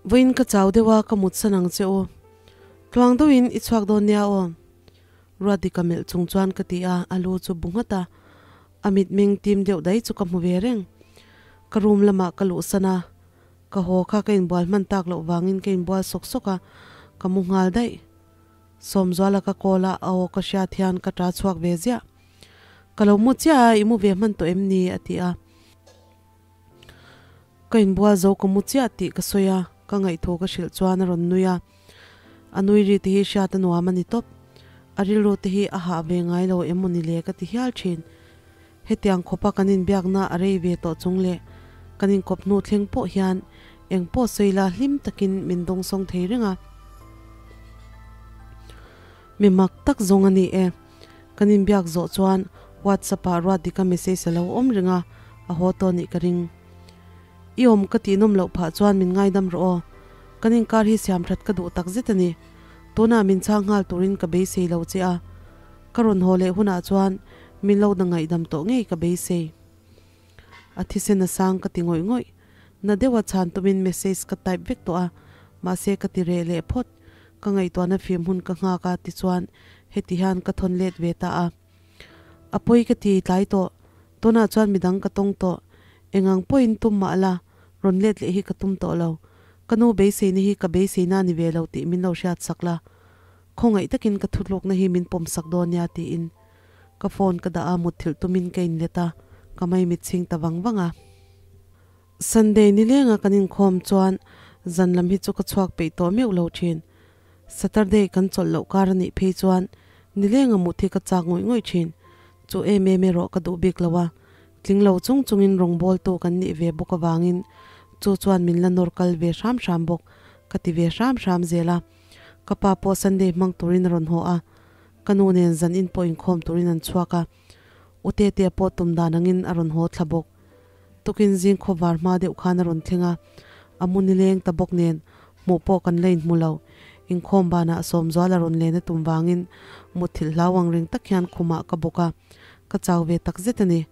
Vawiin ka chau deuh a, ka mutsan ang che u. Tluang deuhin i chhuak dawn nia aw. Ruatdika melh chung chuan ka ti a, a lu chu bu nghat a. A mitmeng tim deuh dai chu ka hmu ve reng. Ka room lamah ka luhsan a, ka haw kha ka inbual hman tak loh vangin ka inbual sawk sawk a, ka mu nghal daih. Sawmzuala ka call a, a aw ka hriat hian ka ta chhuak ve ziah. Ka lo mu chiah a, i mu ve hman tawh em ni? a ti a. Ka inbual zo ka mu chiah tih ka sawi a, ka ngaihthaw ka hrilh chuan a rawn nui a. A nui ri te hi hriat a nuam a ni tawp. A rilru te hi a hah ve ngai lo em maw ni le ka ti hial thin. Hetiang khawpa kan inbiakna a rei ve tawh chung leh kan inkawp hnu thleng pawh hian eng pawh sawi la hlim takin min dawngsawng thei reng a. Mi mak tak zawng a ni e. Kan inbiak zawh chuan WhatsApp ah Ruatdika message a lo awm reng a, a haw tawh nih ka ring. I awm ka tih nawm loh phah chuan min ngaidam rawh aw. Kan inkar hi siam that ka duh tak zet a ni. Tunah min chhang nghal turin ka beisei lo che a. Ka rawn haw leh hunah chuan min lo na ngaihdam tawh ngei ka beisei. A thisen a sang ka ti ngawih ngawih. Na deuha chhan tumin message ka type vek tawh a, mahse ka ti reh leh phawt. Ka ngaihtuahna fim hun ka nghak a tichuan heti hian ka thawn let ve ta a. A pawi ka ti tlai tawh, tunah chuan midang ka tawng tawh. Engang pawhin tum mah la, rawn let leh hi ka tum tawh lo. Ka nu beiseina hi ka beiseina a ni ve lo tih min lo hriat sak la. Khawngaih takin ka thutlukna hi min pawm sak dawn nia tiin ka phone ka dah a, mutthilh tumin ka inlet a, ka maimit chhing ta vang vang a. Sunday nilenga kan inkhawm chuan zan lam hi chu ka chhuak peih tawh meuh lo thin. Saturday kan chawlh loh kar a nih phei chuan nilenga mut hi ka chak ngawih ngawih thin. Chu em em erawh ka duh bik lo a, tling lo chung chungin rawngbawltu kan nih ve bawk avangin chu chuan min la nawr kal ve hram hram bawk ka ti ve hram hram zel a. Ka pa pawh Sunday hmang turin a rawn haw a, ka nu nen zan in pawh inkhawm turin an chhuak a, U Tetea pawh tum dan angin a rawn haw thla bawk. Tukin zing khawvar hma deuh khan a rawn thleng a, a mu nileng ta bawk nen hmuh pawh kan la inhmu lo. Inkhawm banah Sawmzual a rawn len a tum vangin mutthilh hlau ang reng tak hian khumah ka bawk a, ka chau ve tak zet a ni.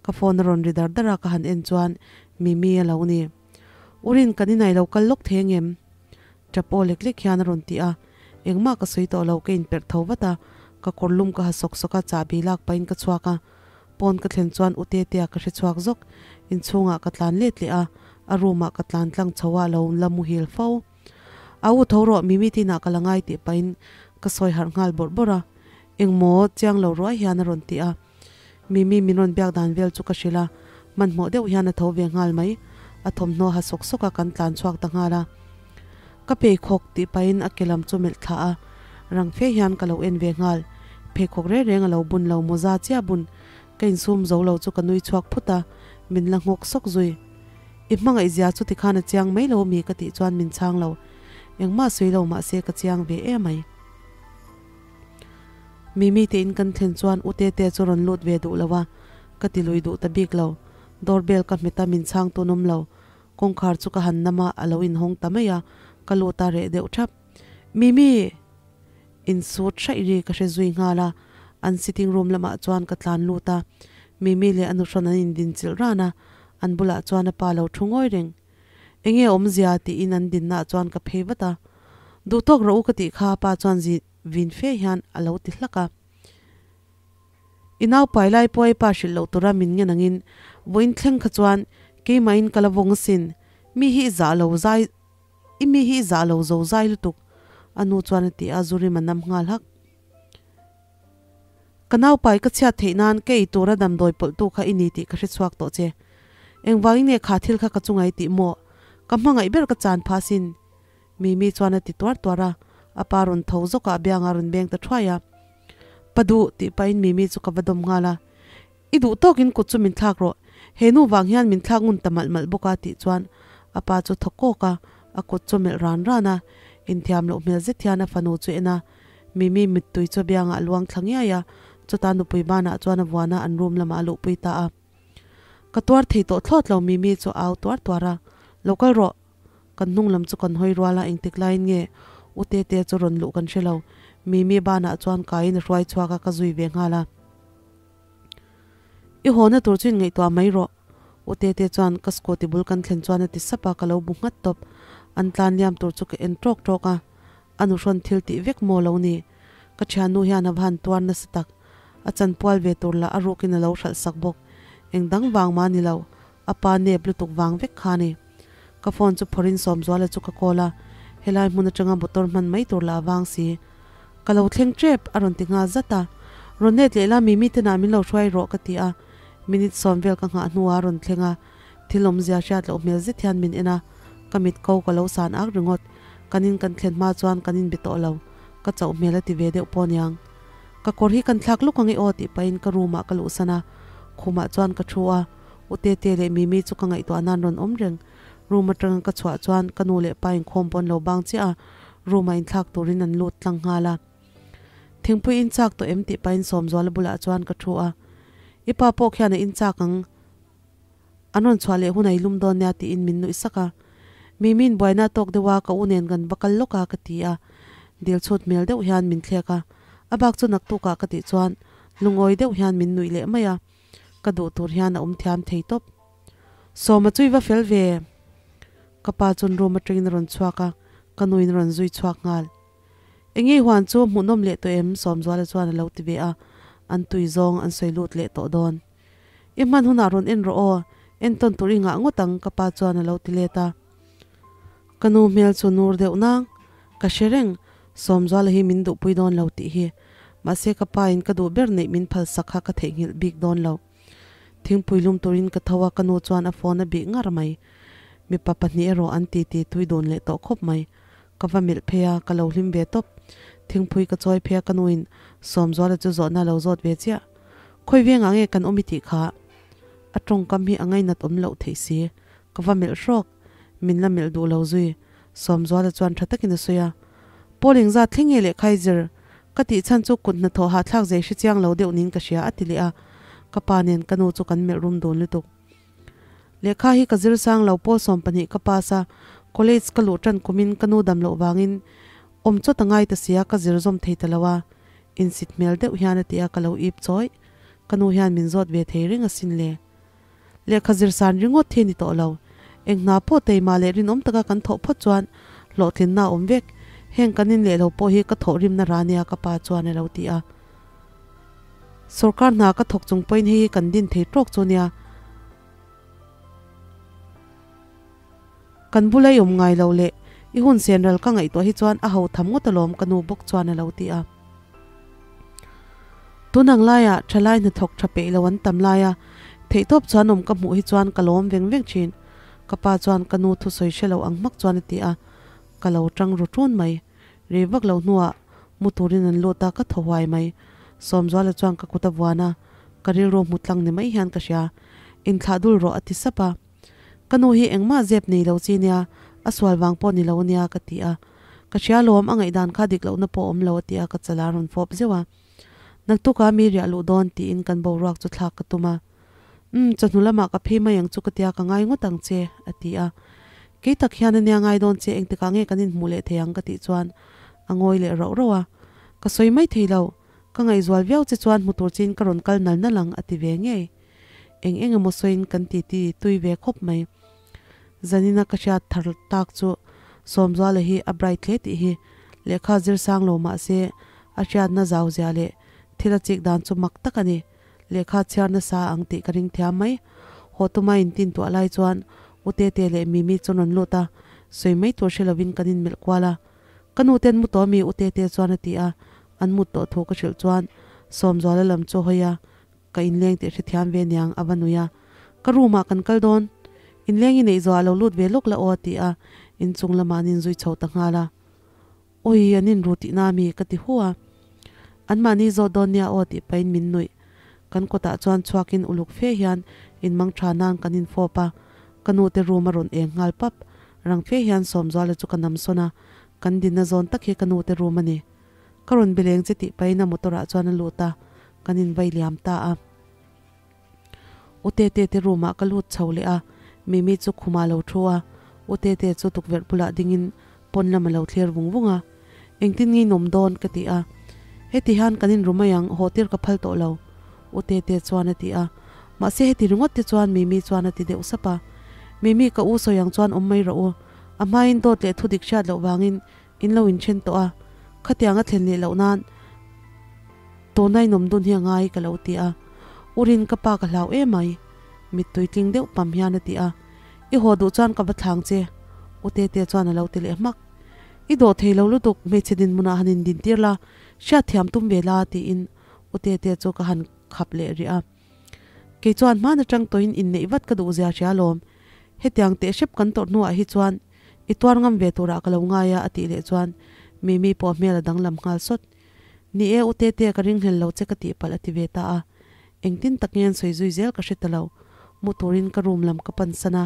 Ka phone a rawn ri dar dar a, ka han en chuan Mimi a lo ni. Urin kan inai lo kal lawk thei angem? Tap aw lek lek hian a rawn ti a, engmah ka sawi tawh lo, ka inperh tho vat a, ka kawr lum ka ha sawk sawk a, chahbi lak pahin ka chhuak a, pawn ka thlen chuan u Tetea ka hre chhuak zawk, inchhungah ka tlan let leh a, a room ah ka tlan tlang chho a, a lo la muhil fo. A u tho rawh, Mimi tinah ka la ngai tih pahin ka sawi harh nghal bawrh bawrh a, engmaw chiang lo ruai hian a rawn ti a, Mimi min rawn biak dan vel chu ka hrilh a, hmanhmawh deuh hian a tho ve nghal mai. A thawmhnaw ha sawk sawk a kan tlan chhuak ta nghal a. Ka pheikhawk tih pahin a ke lam chu melh thlah a, rang fe hian ka lo en ve nghal. Pheikhawk reng reng a lo bun lo mawza chiah bun. Ka insum zo lo chu ka nui chhuak phut a, min la nghawk sawk zui. I hmangaih zia chu tikhan a chiang mai lo mi ka tih chuan min chhang lo. Engmah sawi lo mahse ka chiang ve emai. Mimi te in kan thlen chuan U Tete chu rawn lut ve duh lo a, ka ti lui duh ta bik lo. Door bell ka hmet a, min chhang tun awm lo. Kawngkhar chu ka han nam a, a lo inhawng ta mai a, ka lut a reh deuh thap. Mimi! Insut hraih ri ka hre zui nghal a, an sitting room lamah chuan ka tlan lut a. Mimi leh a nuhrawn an indinchilh ran a, an bulah chuan a pa lo thu ngawi reng. Enge awmzia tiin an dinnaah chuan ka phei vat a. Duh tawk rawh u ka tih kha pa chuan zi vin fe hian a lo ti hlak a. I nau pai lai pawh i pa hrilh loh tura min ngen angin vawiin thleng kha chuan keimahin ka la vawng asin, mi hi i zah lo zai i mi hi i zah lo zo zai lutuk a nu chuan a ti a, Zurim a nam nghal hak. Ka naupai ka chhiat theih nan ka ei tura damdawi pawlhtu kha i ni tih ka hre chhuak tawh che. Engvangin nge kha thil kha ka chunga i tih maw? Ka hmangaih ber ka chan pha sin. Mimi chuan a ti tuar tuar a, a pa rawn tho zawk a, a bianga rawn beng ta thuai a. Pa duh, tih pahin Mimi chu ka va dawm nghal a. I duh tawkin kut chu min thlak rawh, he nu vang hian min thlak ngun ta malh malh bawk a tih chuan a pa chu thaw kawk a, a kut chu melh ran ran a, inthiam loh hmel zet hian a fanu chu en a, Mimi mittui chu biangah a luang thla ngiai a, chutah nupui banah chuan a vuana an room lamah a luhpui ta a. Ka tuar thei tawh thlawt lo Mimi chu a au tuar tuar a, Lo kal rawh. Kan hnung lam chu kan hawi rual a, engtik laiin nge U Tete chu rawn luh kan hre lo. Mimi banah chuan kaiin a hruai chhuak a, ka zui ve nghal a. I hawna tur chu inngaihtuah mai rawh. U Tete chuan ka scooty bul kan thlen chuan a ti sap a, ka lo bu nghat tawp. An tlan liam tur chu ka en ṭawk ṭawk a, a nuhrawn thil tih vek maw lo ni. Ka thiannu hian a va han tuar nasa tak. A chanpual ve tur lah a rukin a lo hralh sak bawk. Eng dang vang mah ni lo, a pa nep lutuk vang vek kha a ni. Ka phone chu phawrhin Sawmzuala chu ka call a, helai hmun atanga motor hman mai tur lah a vang si. Ka lo thleng tep a rawn ti nghal zat a. Rawn let leh la Mimi te nah min lo hruai rawh ka ti a. Minute sawm vel ka nghah hnuah a rawn thleng a, thil awmzia hriat loh hmel zet hian min en a, ka mit ko ka lo san ak ringawt. Kan in kan thlen hma chuan kan inbe tawh lo, ka chauh hmel a ti ve deuh pawh aniang. Ka kawr hi kan thlak luk ang i aw tih pahin ka room ah ka luhsan a, khumah chuan ka thu a, U Tete leh Mimi chu ka ngaihtuah nan rawn awm reng. Room atanga ka chhuah chuan ka nu leh pa inkhawm pawh an lo bang chiah a, room ah inthlak turin an lut tlang nghal a. Thingpui in chak tawh em tih pahin Sawmzuala bulah chuan ka thu a, I pa pawh khian a in chak ang, an rawn chhuah leh hun a i lum dawn nia tiin min nuih sak a. Mimi'n buaina a tawk deuh a, ka u nen kan va kal lawk a ka ti a, dil chhut hmel deuh hian min thlek a, a bak chu naktukah ka tih chuan lungawi deuh hian min nuih leh mai a, ka duh tur hian a awm thiam thei tawp. Sawma chu i va fel ve. Ka pa chuan room atangin a rawn chhuak a, ka nuin a rawn zui chhuak nghal. Enge huan chu hmuhnawm leh tawh em? Sawmzuala chuan a lo ti ve a, an tui zawng an sawi lut leh tawh dawn. I hman hunah rawn en rawh aw, entawn tur i ngah ngawt ang ka pa chuan a lo ti let a. Ka nu hmel chu nur deuh nang, ka hre reng, Sawmzuala hi min duhpui dawn lo tih hi. Mahse ka pa in ka duh ber neih min phalsak kha ka theihnghilh bik dawn lo. Thingpui lum turin ka tho a, ka nu chuan a phone a bih ngar mai. Mipa pahnih erawh an titi tui dun leh tawh khawp mai. Ka va melh phei a, ka lo hlim ve tawp. Thingpui ka chawi phei a, ka nuin Sawmzuala chu zawhna a lo zawt ve chiah. Khawi vengah nge kan awm i tih kha? A tawngkam hi a ngainat awm loh theih si. Ka va melh hrawk. Min la melh duh lo zui. Sawmzuala chuan tha takin a sawi a. Paul engzat thleng nge lehkha i zir? Ka tih chhan chu kut hnathawh hahthlak zei hre chiang lo deuh niin ka hria a ti leh a. Ka pa nen ka nu chu kan melh rum dun lutuk. Lehkha hi ka zir sang lo pawl 12 ka pass a, college ka luh tan kumin ka nu dam loh vangin awm chawt a ngai ta sia ka zir zawm thei ta lo a, insit hmel deuh hian a ti a ka lo ip chawih. Ka nu hian min zawt ve thei reng asin le. Lehkha zir san ringawt hi a ni tawh lo. Eng hna pawh teima leh rinawm taka kan thawh phawt chuan hlawhtlinna a awm vek. Heng kan in leh lo pawh hi ka thawh rimna ra nia ka pa chuan a lo ti a. Sorkar hna ka thawk chung pawhin hei hi kan din thei tawk chu nia. Kan bula i awm ngai lo leh i hun senral ka ngaihtuah hi chuan a ho tham ngawt alawm ka nu bawk chuan a lo ti a. Tun ang laiah thalai hnathawk tha peih lo an tam laia theihtawp chuan awm ka hmuh hi chuan ka lawm veng veng thin. Ka pa chuan ka nu thusawi hre lo ang hmak chuan a ti a, ka lo tang ru tun mai. Rei vak lo hnuah mu turin an lut a, ka thaw huai mai. Sawmzuala chuan ka kut a vuan a, ka rilru hmu tlang ni mai hian ka hria. Inthlah dul rawh a ti sap a. Ka nu hi engmah zep nei lo chi nia, a sual vang pawh ni lo nia ka ti a. Ka hria lawm, a ngaihdan kha dik lohna pawh awm lo a ti a, ka chala rawn fawp zeuh a. Naktukah mi riah luh dawn tiin kan boruak chu thlak ka tum a. Umm, chawhnu lamah ka phei mai ang chu ka tia ka ngai ngawt ang che, a ti a. Kei tak hian a nia ngai dawn che, engtikah nge kan inhmuh leh thei ang ka tih chuan a ngawi leh rauh rauh a. Ka sawi mai thei lo, ka ngaihzual viau che chuan hmu tur chin ka rawn kal nal nal ang, a ti ve ngei. Eng eng emaw sawiin kan titi tui ve khawp mai. Zanina ka hriat thar tak chu Sawmzuala hi a bright hle tih hi lehkha zir sang lo mah se a hriatna zau zia leh thil a chik dan chu mak tak a ni. Lehkha chhiar nasa ang tih ka ring thiam mai. Haw tuma intin tuah lai chuan U Tete leh Mimi chu rawn lut a, sawi mai tur hre lovin kan inmelh kual a. Ka nu ten mu tawh mi U Tete chuan a ti a, an mut tawh thu ka hrilh chuan Sawmzuala lam chu hawi a, ka inleng tih hrethiam ve niang a va nui a. Ka room ah kan kal dawn. Inleng i neih zawh ah lo lut ve lawk la aw a ti a, inchung lamah an inzui chho ta nghal a. Awi, an inru tihna a mi? ka ti hu a. Anmahni zawt dawn nia aw tih pahin min nuih. Kan kawtah chuan chhuakin uluk fe hian inmang tha nan kan infawp a. Ka nu te room a rawn eng nghal pap. Rang fe hian Sawmzuala chu ka nam sawn a. Kan dinna zawn tak hi ka nu te room a ni. Ka rawn be leng che tih pahin a motor ah chuan a lut a, kan invai liam ta a. U Tete te room ah ka lut chho leh a, Mimi chu khumah a lo thu a, U Tete chu tukverh bulah dingin pawn lam a lo thlir vung vung a. Engtin nge in awm dawn? ka ti a. Heti hian kan inru mai ang, haw tir ka phal tawh lo, U Tete chuan a ti a. Mahse heti ringawt te chuan Mimi chuan a ti deuh sap a. Mimi ka u sawi ang chuan awm mai rawh u. A hmain dawt leh thudik hriat loh vangin in lo inthen tawh a, khatiang a thlen leh loh nan tuna inawm dun hi a ngai ka lo ti a. Urin ka pa ka hlau emai mittui tling deuh pam hian a ti a, I haw duh chuan ka va thlang che U Tete chuan a lo ti leh hmak. I dawh thei lo lutuk hmeichhe dinhmunah han indintir la, hriatthiam tum ve la tiin U Tete chu ka han khap leh rih a. Kei chuan hman atang tawhin inneih vat ka duh zia hria alawm. Hetiang teh hrep kan tawrh hnuah hi chuan i tuar ngam ve turah ka lo ngai a a tih leh chuan Mimi pawh hmel a danglam nghal sawt. Ni e, u Tete ka ringhlel lo che ka tih palh a ti ve ta a. Engtin tak nge an sawi zui zel ka hre ta lo. Mu turin ka room lam ka pan san a,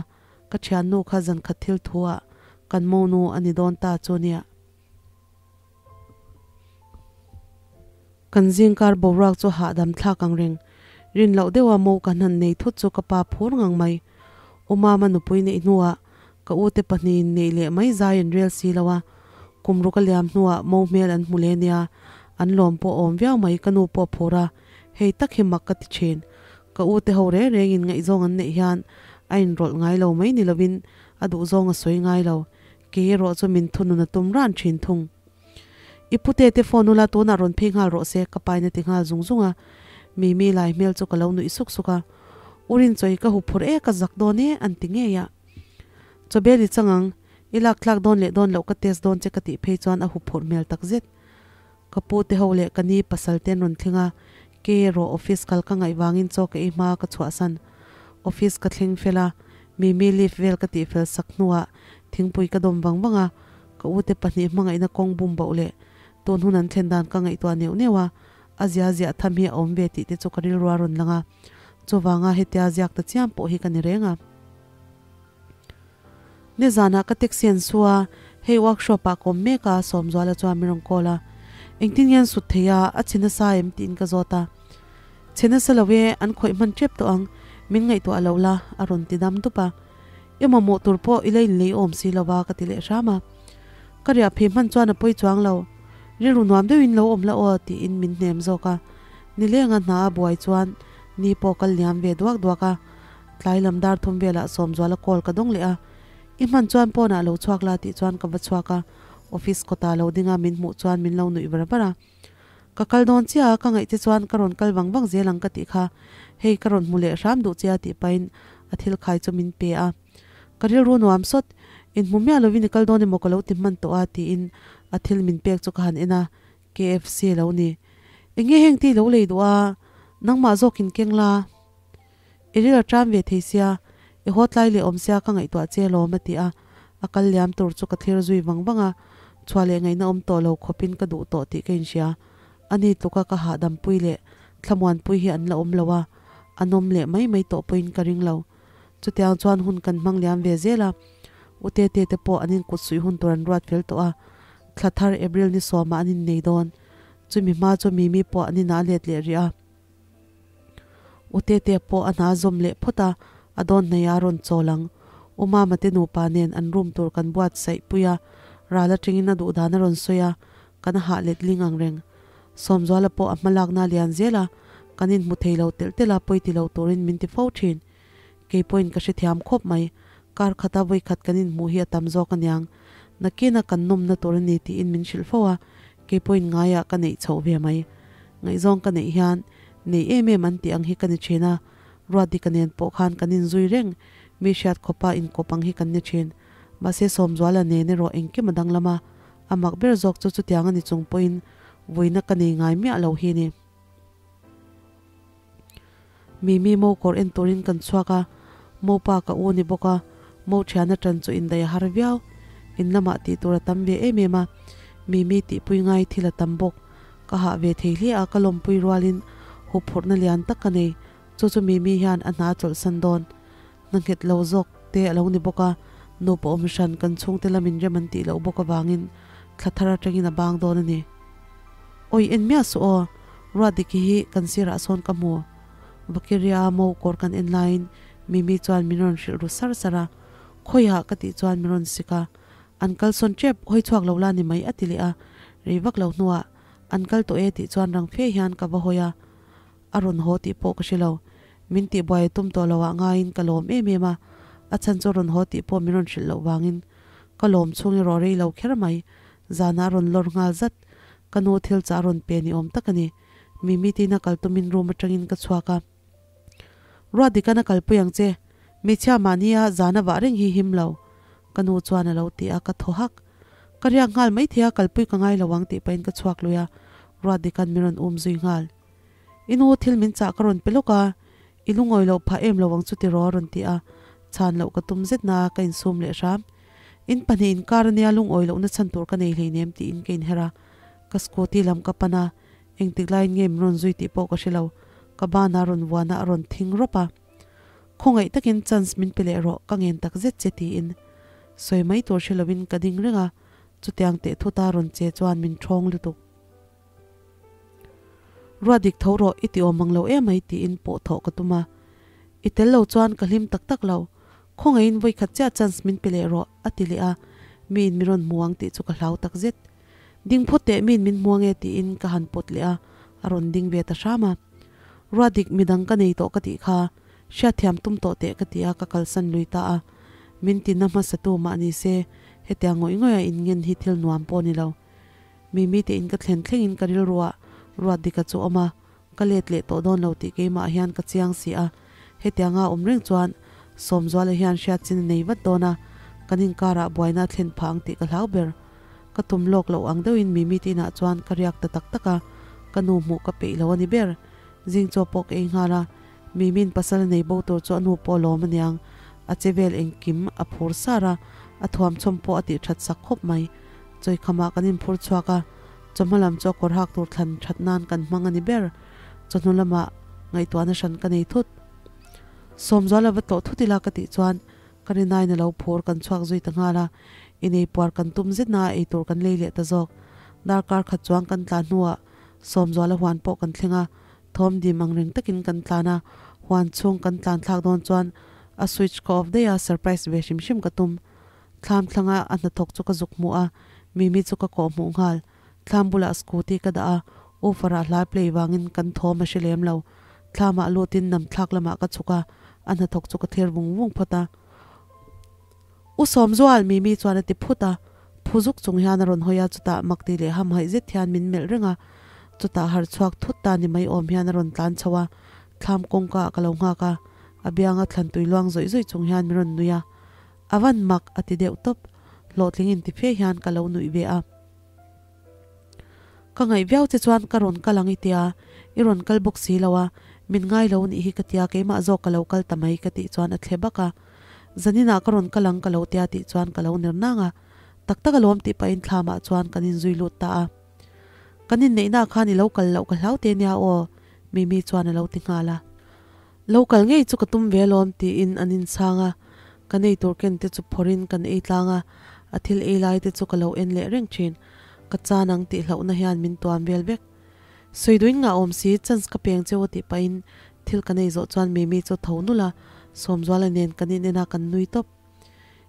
ka thiannu kha zankhat thil thu ah kan monu a ni dawn ta chu nia. Kan zingkar boruak chu hahdam thlak ang reng. Rin loh deuha mo ka hnan nei thut chu ka pa phur ngang mai. U Mama nupui neih hnuah ka ute pahnihin neih leh mai zai an rel si lo a. Kum ruk a liam hnuah mo hmel an hmu leh nia, an lawm pawh awm viau mai ka nu pawh phur a, hei tak hi mak ka ti thin. Ka ute ho reng rengin ngaihzawng an neih hian a inrawlh ngai lo mai ni lovin a duhzawng a sawi ngai lo. Kei erawh chu min thunun a tum ran thin thung. I pute te phone ula tunah rawn phei nghal rawh se ka pain a ti nghal zung zung a. Mimi lai hmel chu ka lo nuih suk suk a. U Rinchawi ka hup phur e ka zak dawn e an ti ngei a. Chawbel i chang ang, i lak tlak dawn leh dawn loh ka test dawn che ka tih phei chuan a hup phurh hmel tak zet. Ka pu te ho leh ka ni pasal ten rawn thleng a, kei erawh office kal ka ngaih vangin chaw ka ei hma ka chhuahsan. Office ka thleng fel a, Mimi leave vel ka tih fel sak hnuah thingpui ka dawm vang vang a, ka ute pahnih hmangaihna kawng bum bauh leh tun hun an thlen dan ka ngaihtuah neuh neuh a, a zia ziah tham hi a awm ve tih te chu ka rilru a rawn lang a, chuvanga hetia ziak ta chiam pawh hi ka ni reng a. Nizanah ka taxi an su a, hei workshop ah ka awm mek a, Sawmzuala chuan min rawn call a, engtin nge an sut thei a, a chhe nasa em tiin ka zawt a, Chhe nasa lo e, an khawih hman tep tawh ang, min ngaihtuah loh la, a rawn ti dam dup a. I mamawh tur pawh i la inlei awm si lo va, ka ti leh hram a. Ka riah phei hman chuan a pawi chuang lo, rilru nuam deuhin lo awm la aw, tiin min hnem zawk a. Nilenga hna a buai chuan ni pawh kal liam ve duak duak a. Tlai lam dar thum velah Sawmzuala call ka dawng leh a, I hman chuan pawnah lo chhuak la tih chuan ka va chhuak a, office kawtah lo ding a min hmuh chuan min lo nuih var var a. Ka kal dawn chiah a, ka ngaih che chuan ka rawn kal vang vang zel ang ka tih kha, hei ka rawn hmu leh hram duh che a tih pahin a thil khai chu min pe a. Ka rilru nuam sawt, inhmu miah lovin i kal dawn emaw ka lo ti hman tawh a tiin a thil min pek chu ka han en a, KFC a lo ni. Enge heng te i lo lei duh a, nangmah zawkin keng la. I ril a ṭam ve thei sia, i haw tlai leh awm sia ka ngaihtuah che alawm a ti a, a kal liam tur chu ka thlir zui vang vang a, chhuah leh ngaihna awm tawh lo khawpin ka duh tawh tih ka inhria. Ani tluka ka hahdam pui leh thlamuanpui hi an la awm lo a, a nawm leh mai mai tawh pawhin ka ring lo. Chutiang chuan hun kan hmang liam ve zel a, U Tete te pawh an inkut suih hun tur an ruat fel tawh a, thla thar April ni sawmah an innei dawn. Chumi hma chu Mimi pawh an inah a let leh rih a. U Tete pawh a hna zawm leh phawt a, a dawn hnaih a rawn chawl ang. U Mama te nupa nen an room tur kan buatsaih pui a, ral atangin a duh dan a rawn sawi a, kan hah let ling ang reng. Sawmzuala pawh a hmalakna a lian zel a, kan inhmu thei lo telh telh a, pawi ti lo turin min ti fo thin. Kei pawhin ka hrethiam khawp mai, kar khata vawikhat kan inhmuh hi a tam zawk aniang. Nakina kan nawmna tur a ni tiin min hrilh fo a, kei pawhin ngaiah ka neih chhoh ve mai. Ngaihzawng ka neih hian nei em em an tih ang hi ka ni thin a, Ruatdika nen pawh khan kan inzui reng, mi hriat khawpa inkawp ang hi kan ni thin. Mahse Sawmzuala nen erawh engkim a danglam a, a mak ber zawk chu chutiang a ni chung pawhin vuina ka nei ngai miah lo hi ni. Mimi mo kawr en turin kan chhuak a, mo pa ka u ni bawk a, mo thian atan chu indaih a har viau. In lamah tih tur a tam ve em em a, Mimi tihpui ngai thil a tam bawk. Ka hah ve thei hle a, ka lawmpui rualin huphurhna lian tak ka nei. Chu chu Mimi hian a hna chawlhsan dawn. Hna nghet lo zawk te a lo ni bawk a, nupa awm hran kan chhungte lamin rem an tih loh bawk avangin thla thar atangin a bang dawn a ni. Awi en miah suh aw, Ruatdiki hi kan sirah sawn ka hmu. Vakiria mo kawr kan en laiin Mimi chuan min rawn hrilh ru sar sar a, Khawiah ka tih chuan min rawn sik a, An kal sawn tep, hawi chhuak lo la ni mai a ti leh a, rei vak lo hnuah An kal tawh e tih chuan rang fe hian ka va hawi a, a rawn haw tih pawh ka hre lo. Min tihbuai a tum tawh lo ah ngaiin ka lawm em em a, a chhan chu rawn haw tih pawh min rawn hrilh loh vangin. Ka lawm chhung erawh rei lo kher mai. Zanah a rawn lawr nghal zat. Ka nu thil chah a rawn pe ni awm tak a ni. Mimi tina kal tumin room atangin ka chhuak a. Ruatdika'n a kalpui ang che. Hmeichhia mahnia zan a vah reng hi him lo. Ka nu chuan a lo ti a, ka thaw hak. Ka riak nghal maithei a, kalpui ka ngai lo ang tih pahin ka chhuak lui a, Ruatdika'n min rawn um zui nghal. I nu thil min chah ka rawn pe lawk a, i lungawi loh phah em lo ang chu tiraw a rawn ti a, chhan loh ka tum zet na ka insum leh hram. In pahnih inkar ania lungawi lohna chhan tur ka nei hleinem tiin ka inher a, ka scooty lam ka pan a, engtik laiin nge min rawn zui tih pawh ka hre lo, ka bana rawn vuana a rawn thing rawp a. Khawngaih takin chance min pe leh rawh ka ngen tak zet che tiin sawi mai tur hre lovin ka ding reng a, chutiang teh thuta rawn che chuan min ṭhawng lutuk. Ruat dik tho rawh i ti awm ang lo emai tiin pawh thawh ka tum a, i tel lo chuan ka hlim tak tak lo, khawngaihin vawikhat chiah chance min pe leh rawh a ti leh a, miin min rawn hmu ang tih chu ka hlau tak zet. Ding phawt teh miin min hmu ange tiin ka han pawt leh a, a rawn ding ve ta hram a. Ruat dik midang ka nei tawh ka tih kha hriatthiam tum tawh teh ka ti a ka kalsan lui ta a, min tina hmasa tu mah ni se hetiang ngawih ngawih a inngen hi thil nuam pawh a ni lo. Mimi te in ka thlen thleng in ka rilruah Ruatdika chu awm a, ka let leh tawh dawn lo tih keimah hian ka chiang si a, hetianga awm reng chuan Sawmzuala hian hriat chin a nei vat dawn a, kan inkarah buaina a thlen phah ang tih ka hlau ber. Ka tum lawk loh ang deuhin Mimi te inah chuan ka riak ta tak tak a, ka nu hmuh ka peih lo a ni ber. Zing chaw pawh ka ei nghal a, Mimi'n pasal a nei bo tur chu a nu pawh a lawm aniang, a che vel engkim a phur sar a, a thuamchhawm pawh a tih that sak khawp mai. Chawikhamah kan inphur chhuak a, chawhma lam chu a kawr hak tur thlan that nan kan hmang a ni ber. Chawhnu lamah ngaihtuahna hran ka nei thut. Sawmzuala va tlawh thut ila ka tih chuan ka rinaiin a lo phur kan chhuak zui ta nghal a, inei puar kan tum zet na a eitur kan lei leh ta zawk. Darkar khat chuang kan tlan hnuah Sawmzuala huan pawh kan thleng a, thawm dim ang reng takin kan tlan a, huan chhung kan tlan thlak dawn chuan a switch ka off daih a, surprise ve hrim hrim ka tum. Thlam thlanga a hnathawk chu ka zuk hmuh a, Mimi chu ka kawh hmuh nghal. Thlam bulah scooty ka dah a, woofer-ah hla play vangin kan thawm a hre lem lo. Thlamah lutin nam thlak lamah ka chhuk a, a hnathawk chu ka thlir vung vung phawt a. U Sawmzual, Mimi chuan a ti phut a, phu zuk chung hian a rawn hawi a, chutah makti leh hamhaih zet hian min melh reng a. Chutah harh chhuak thut ta ni mai awm hian a rawn tlan chho a, thlam kawngka ah ka lo nghak a, a bianga thlan tui luang zawih zawih chung hian min rawn nui a. A van mak a ti deuh tawp, hlawhtling inti fe hian ka lo nuih ve a. Ka ngaih viau che chuan ka rawn kal ang i tia, i rawn kal bawk si lo a, min ngai lo nih hi ka tia keimah zawk ka lo kal ta mai ka tih chuan a thle bak a. Zaninah ka rawn kal ang ka lo tia tih chuan ka lo ner nang a, tak tak alawm tih pahin thlamah chuan kan inzui lut ta a. Kan inneihnaah khan i lo kal loh ka hlau te nia aw Mimi chuan a lo ti nghal a. Lo kal ngei chu ka tum ve alawm tiin an inchhang a, kan ei tur ken te chu phawrhin kan ei tlang a, a thil ei lai te chu ka lo en leh reng thin. Ka chan ang tih hlauhna hian min tuam vel vek. Sawiduin ngah awm si, chance ka peng cheu a tih pahin thil kan ei zawh chuan Mimi chu tho nulh a, Sawmzuala nen kan inen a kan nui tawp.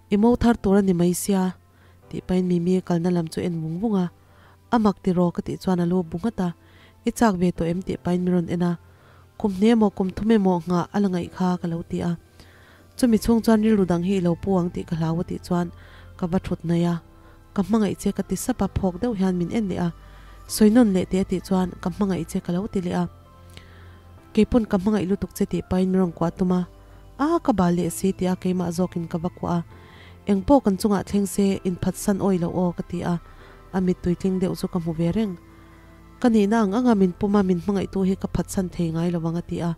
I mo thar tur a ni mai sia tih pahin Mimi kalna lam chu en vung vung a, A mak tiraw ka tih chuan a lu bu nghat a, I chak ve tawh em tih pahin min rawn en a, Kum hne emaw kum thum emaw nghah a la ngaih kha ka lo ti a, chumi chhung chuan rilru dang hi i lo pu ang tih ka hlau a tih chuan ka va thut hnaih a, Ka hmangaih che ka ti sap a, phawk deuh hian min en leh a, Sawi nawn leh teh a tih chuan Ka hmangaih che ka lo ti leh a, Keipawn ka hmangaih lutuk che tih pahin min rawn kuah tum a, A ka bal leh si tia keimah zawkin ka va kuah a, Engpawh kan chungah thleng se inphatsan awi loh aw ka ti a, a mittui tling deuh chu ka hmu ve reng. Ka nihna ang anga min pum a min hmangaihtu hi ka phatsan thei ngai lo ang a ti a,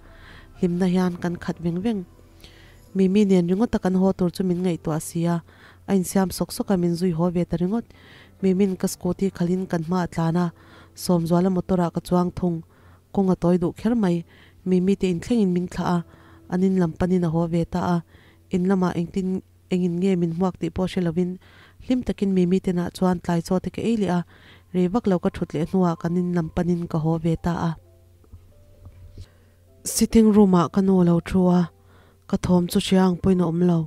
hlimna hian kan khat veng veng. Mimi nen ringawt a kan haw tur chu min ngaihtuah si a, a insiam sawk sawk a min zui haw ve ta ringawt. Mimi'n ka scooty khalhin kan hma a tlan a, Sawmzuala motor ah ka chuang thung. Kawng a tawi duh kher mai. Mimi te inthlengin min thlah a, an in lam panin a haw ve ta a, in lamah engtin Engin nge min hmuak tih pawh hre lovin hlim takin Mimi te nah chuan tlai chaw te ka ei leh a, rei vak lo ka thut leh hnuah kan in lam panin ka haw ve ta a. Sitting room ah ka nu a lo thu a, ka thawm chu hria ang pawhin a awm lo.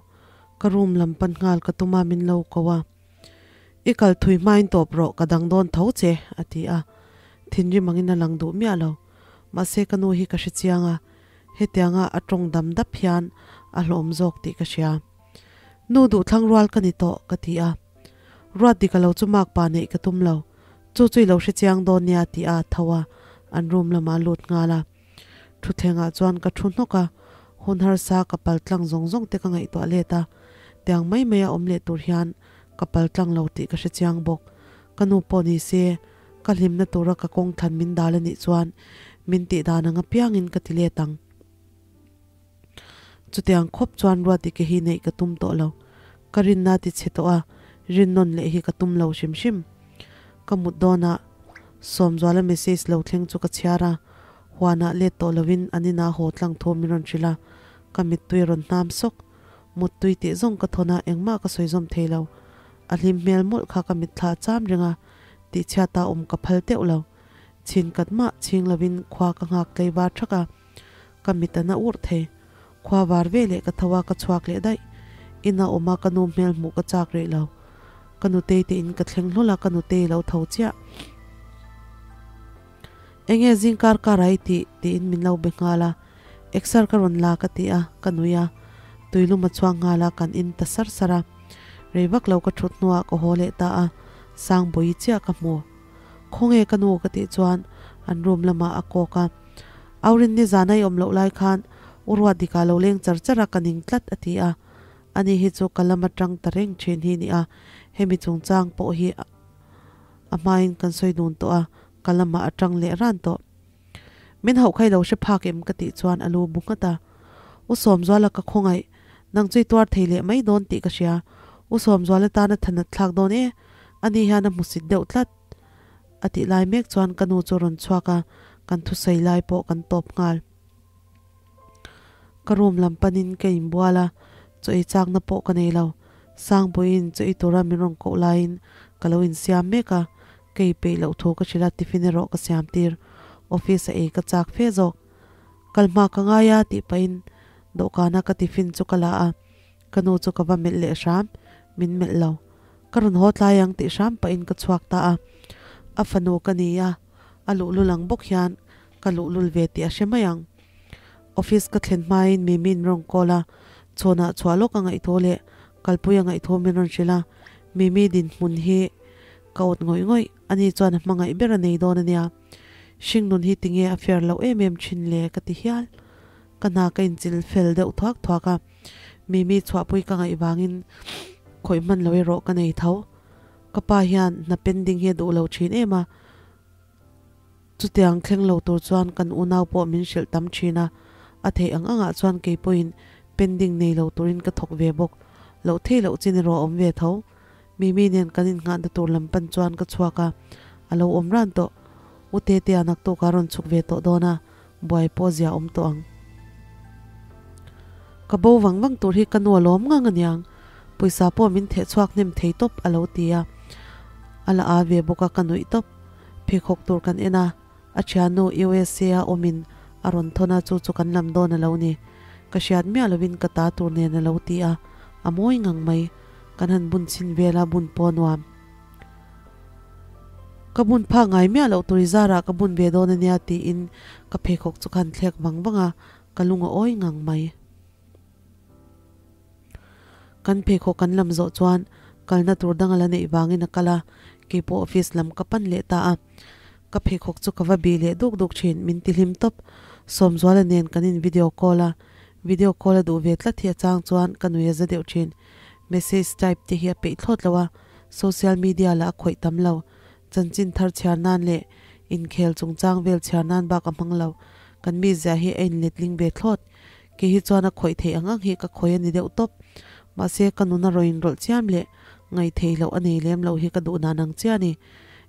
Ka room lam pan nghal ka tum a min lo ko a. I kal thui hmain tawp rawh ka dang dawn tho che a ti a, thinrim angin a lang duh miah lo. Mahse ka nu hi ka hre chiang a, Hetianga a tawng dam dap hian a hlawm zawk tih ka hria. Nu duhthlang rual ka ni tawh ka ti a. Ruatdika lo chu makpa neih ka tum lo, chu chu i lo hre chiang dawn nia ti a tho a, an room lamah a lut nghal a. Thutthlengah chuan ka thu hnawk a, hun harsa ka pal tlang zawng zawng te ka ngaihtuah let a, tiang mai mai a awm leh tur hian ka pal tlang lo tih ka hre chiang bawk. Ka nu pawh ni se, ka hlimna tura ka kawng thlan min dal a nih chuan min tih dan ang apiangin ka ti let ang. Chutiang khawp chuan Ruatdika hi neih ka tum tawh lo. Ka rinna ti chhe tawh a, rinnawn leh hi ka tum lo hrim hrim. Ka mut dawnah Sawmzuala message lo thleng chu ka chhiar a, huanah let tawh lovin an inah haw tlang thu min rawn hrilh a, ka mittui a rawn hnam sawk. Muttui tih zawng ka thawn a, engmah ka sawi zawm thei lo. A hlim hmel mawlh kha ka mitthla a cham reng a, tihchhiata awm ka phal teuh lo. Chhin kat mah chhing lovin khua ka nghak tlei var thak a. Ka mit a na urh thei. Khua var ve leh ka tho a, ka chhuak leh daih. Ina awm a ka nu hmel hmuh ka chak rih lo. Ka nutei te in ka thleng hlawl a, ka nutei lo tho chiah. Enge zing kar kar a i tih? tiin min lo be nghal a. Exer ka rawn la ka ti a, ka nui a. Tuilum a chhuak nghal a, kan in ta sar sar a. Rei vak lo ka thut hnuah ka haw leh ta a, Sangbawi chiah ka hmu. Khawnge ka nu ka tih chuan an room lamah a kawk a. Aurin nizan a i awm loh lai khan u Ruatdika lo leng char char a ka ning tlat a ti a. Ani hi chu ka lam atang ta reng thin hi ni a, hemi chungchang pawh hi a hmain kan sawi dun tawh a, ka lamah atang leh ran tawh. Min hauh kha i lo hre phak em ka tih chuan a lu bu nghat a. U Sawmzuala ka khawngaih, nang chu i tuar thei leh mai dawn tih ka hria. U Sawmzuala tan a thanat thlak dawn e, ani hian a hmusit deuh tlat. A tih lai mek chuan ka nu chu a rawn chhuak a, kan thusawi lai pawh kan tawp nghal. Ka room lam panin ka inbual a, chaw ei chakna pawh ka nei lo. Sangpuiin chaw ei tura min rawn koh laiin ka lo insiam mek a, ka ei peih loh thu ka hrilh a, tiffin erawh ka siam tir. Office a ei ka chak fe zawk. Kal hma ka ngai a tih pahin dawhkana ka tiffin chu ka la a, ka nu chu ka va melh leh hram, min melh lo. Ka rawn haw tlai ang tih hram pahin ka chhuak ta a. A fanu ka ni a, a luhlul ang bawk hian ka luhlul ve tih a hre mai ang. Office ka thlen hmain Mimi'n min rawn call a, chhawnah chhuah lawk a ngaihthaw leh kalpui a ngaihthaw min rawn hrilh a, Mimi dinhmun hi ka awt ngawih ngawih, ani chuan a hmangaih ber a nei dawn a nia. Hringnun hi tinge a fair loh em em thin le ka ti hial. Ka hna ka inchil fel deuh thuak thuak a, Mimi chhuahpui ka ngaih vangin khawih hman lo erawh ka nei tho. Ka pa hian hna pending hi a duh lo thin em a, Chutiang thleng lo tur chuan kan unau pawh min hrilh tam thin a, a theih ang angah chuan kei pawhin pending nei lo turin ka thawk ve bawk. Loh thei loh chin erawh a awm ve tho. Mimi nen kan innghahna tur lam pan chuan ka chhuak a, a lo awm ran tawh. U Tetea naktuk a rawn chhuk ve tawh dawn a, buai pawh zia awm tawh ang. Ka bo vang vang tur hi ka nu a lawm ngang aniang, pawisa pawh min theh chhuak hnem thei tawp a lo ti a, a la a ve bawk a ka nuih tawp. Pheikhawk tur kan en a, a thiannu USA a awmin a rawn thawn a chu chu kan lam dawn a lo ni. Ka hriat miah lovin ka ta tur nen a lo ti a, a mawi ngang mai. Kan han bun chhin vel a bun pawh a nuam. Ka bun phak ngai miah loh tur i zarah ka bun ve dawn a nia tiin ka pheikhawk chu ka han thlek vang vang a, ka lung a awi ngang mai. Kan pheikhawk kan lam zawh chuan kalna tur dang a la neih vangin a kal a, keipawh office lam ka pan leh ta a. Ka pheikhawk chu ka va bih leh duk duk thin, min ti hlim tawp. Sawmzuala nen kan in video call a, video call a duh ve tlat hi a chang chuan ka nui a za deuh thin. Message type te hi a peih thlawt lo a, social media lah a khawih tam lo. Chanchin thar chhiar nan leh inkhel chungchang vel chhiar nan bak a hmang lo. Kan mizia hi a inletling ve thlawt. Kei hi chuan a khawih theih ang ang hi ka khawih a ni deuh tawp. Mahse, ka nuna rawn inrawlh chiam leh ngaih theih loh a nei lem loh hi ka duh nan ang chiah a ni.